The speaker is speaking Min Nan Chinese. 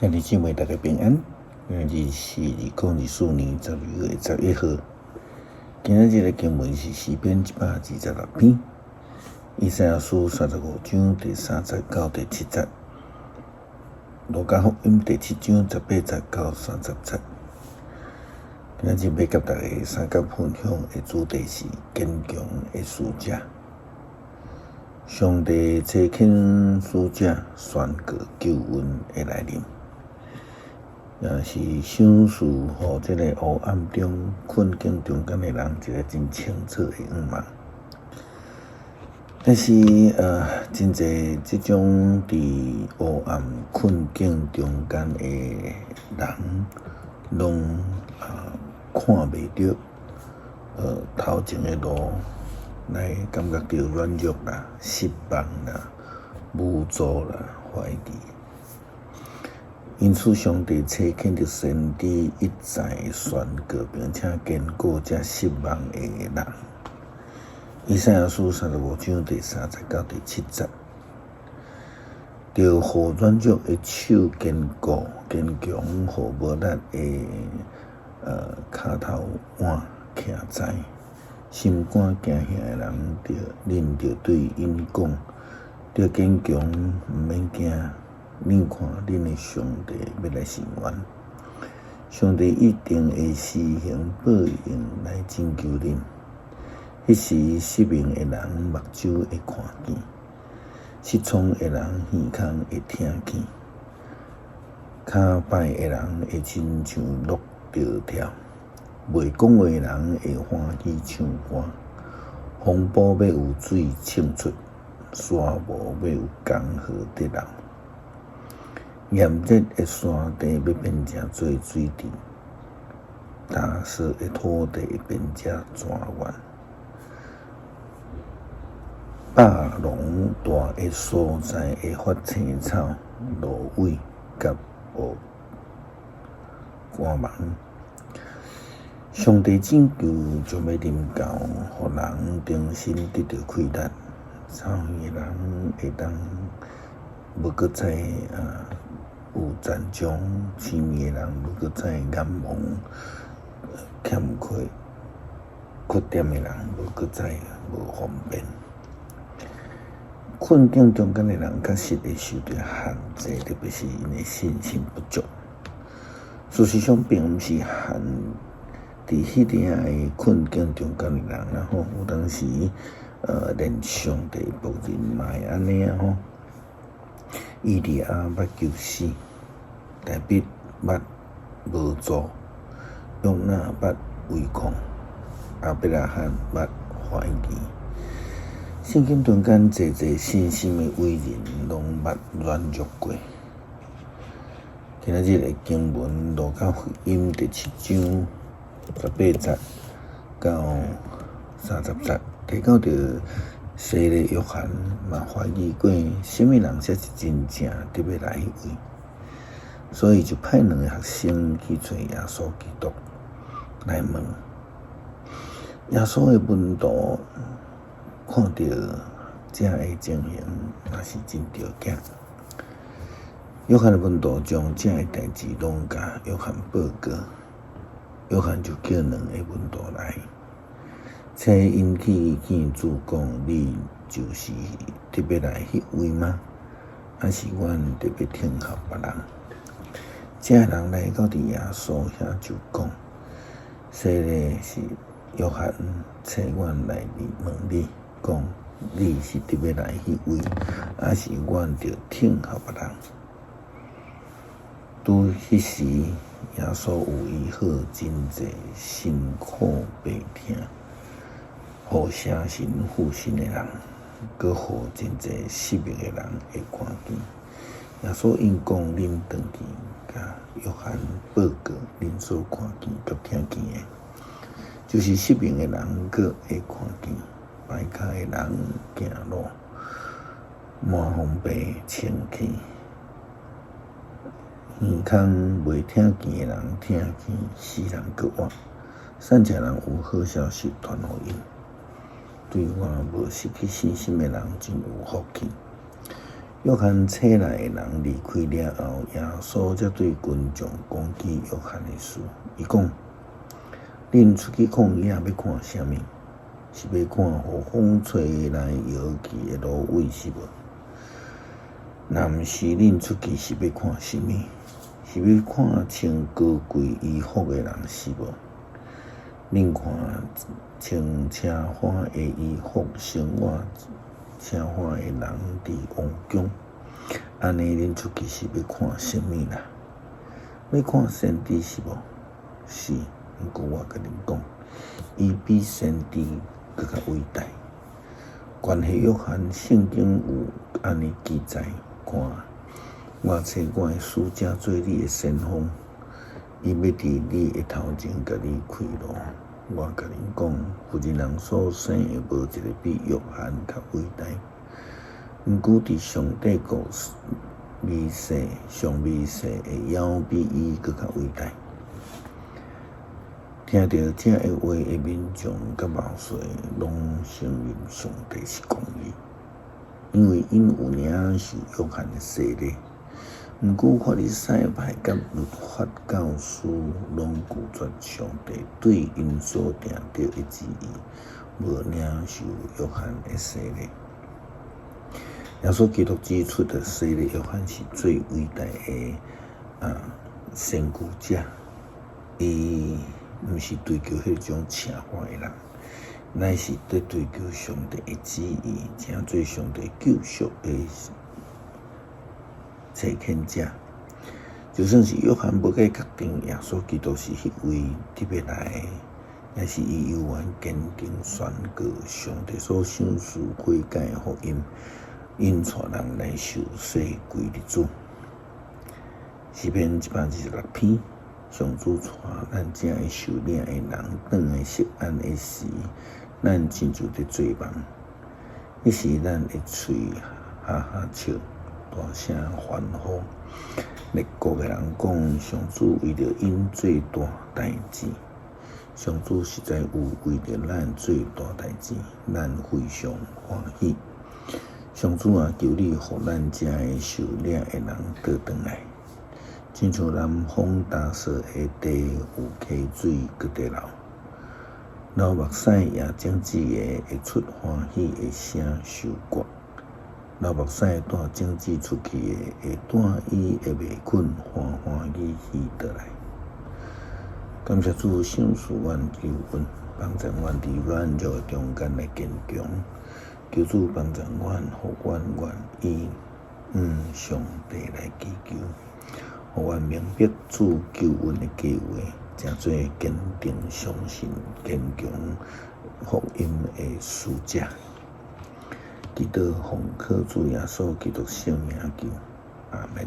兄弟姊妹，大家平安。今日是2024年12月11號。今仔日的經文是詩篇126篇，以賽亞書35章第3節到第7節，路加福音第7章18節到30節。今仔日欲佮大家相佮分享的主題是堅強的使者。上帝差遣使者宣告救恩的來臨。也是賞賜予這个黑暗中、困境中間的人一个真清楚的願望。但是，真濟這種佇黑暗困境中間的人，攏看袂著頭前的路，來感覺著軟弱啦、失望啦、無助啦、懷疑。因此，上帝差遣著先知一再宣告，並且堅固這失望的人。以賽亞書35章第3節到第7節，著予軟弱的手堅固堅強，予無力的跤頭腕徛在，心肝驚嚇的人，著恁著對𪜶講：著堅強，毋免驚。恁看，恁的上帝欲來伸冤，上帝一定會施行報應來拯救恁。彼時，失明的人目睭會看見，失聰的人耳孔會聽見，跤擺的人會親像鹿著跳，袂講話的人會歡喜唱歌。風埔欲有水衝出，沙漠欲有江河直流。炎熱的山地欲變成做水池，乾澀的土地會變成泉源。百囊大的所在會發青草、蘆葦佮肝芒。上帝拯救將欲臨到，予人重新得著氣力，草耳的人會當無閣再有殘障，失明的人無閣再眼盲，欠缺缺點的人無閣再無方便。困境中間的人確實會受著限制，特別是𪜶的信心不足。事實上，並毋是限佇彼個的困境中間的人啦吼，有當時連上帝僕人嘛會按呢啊吼。以利亞捌求死，大衛捌無助，約拿捌唯恐，亞伯拉罕捌懷疑。聖經中間濟濟信心的偉人，攏捌軟弱過。今仔日的經文，路加福音第7章18節到30節，提到著洗禮約翰嘛懷疑過，啥物人才是真正得欲來彼位，所以就派兩个學生去揣耶穌基督來問。耶穌的門徒看著這个情形，嘛是真著急。約翰的門徒將這个代誌攏共約翰報告，約翰就叫兩个門徒來，差𪜶去見主講：你就是得欲來彼位嗎？抑是阮得欲等候別人？這人來到佇耶穌遐就講：洗禮是約翰差阮來問你，講你是得欲來彼位，抑是阮著等候別人？拄彼時，耶穌有醫好真濟辛苦病疼，予邪神附身的人，閣予真濟失明的人會看見。耶穌應講：恁轉去共約翰報告恁所看見佮聽見的，就是失明的人閣會看見，跛跤的人行路，麻風病清氣，耳孔袂聽見的人聽見，死人閣活，散赤人有好消息傳予𪜶。對我無失去信心的人真有福氣。約翰洗禮的人離開了後，耶穌才對群眾講起約翰的事。伊講：恁出去曠野欲看啥物？是欲看予風吹來搖去的蘆葦是無？若毋是，恁出去是欲看啥物？是欲看穿高貴衣服的人是無？恁看穿奢華的衣服、生活奢華的人佇王宮，按呢恁出去是欲看啥物啦？欲看先知是無？是，毋過我共恁講，伊比先知閣較偉大。關係約翰，聖經有按呢記載，看，我差我的使者做你的先鋒，伊欲佇你的頭前共你開路。我共恁講，婦人人所生的無一个比約翰較偉大。毋過佇上帝國微細、上微細的，猶比伊閣較偉大。聽著這个話的民眾佮謀士，攏承認上帝是公義，因為𪜶有領受約翰的洗禮。毋過法利賽派佮律法教師攏拒絕上帝對𪜶所定著的旨意，無領受約翰的洗禮。耶穌基督指出的洗禮約翰是最偉大的先驅者，伊毋是追求彼種奢華的人，乃是佇追求上帝的旨意，成做上帝救贖的差遣者。就算是約翰無愛確定耶穌基督是彼位特別來的，也是伊猶原堅定宣告上帝所賞賜悔改的福音，引帶人來受洗歸入主。詩篇126篇，上主帶咱遮的受領的人轉來錫安的時，咱親像佇做夢。彼時咱的喙哈哈笑，大聲歡呼。列國的人講，上主為著𪜶做大代誌。上主實在有為著咱做大代誌，咱非常歡喜。上主啊，求你予咱遮的受領的人倒轉來，親像南風焦燥的地有溪水閣佇流，流目屎也種子的會出歡喜的聲收割。流目屎帶種子出去的，會帶伊的麥捆歡歡喜喜倒來。感謝主賞賜阮救恩，幫助阮佇軟弱的中間來堅強。求主幫助阮，予阮願意向上帝來祈求，予阮明白主救恩的計劃，成做堅定相信堅強福音的使者。祈禱奉靠主耶穌基督聖名求，阿們。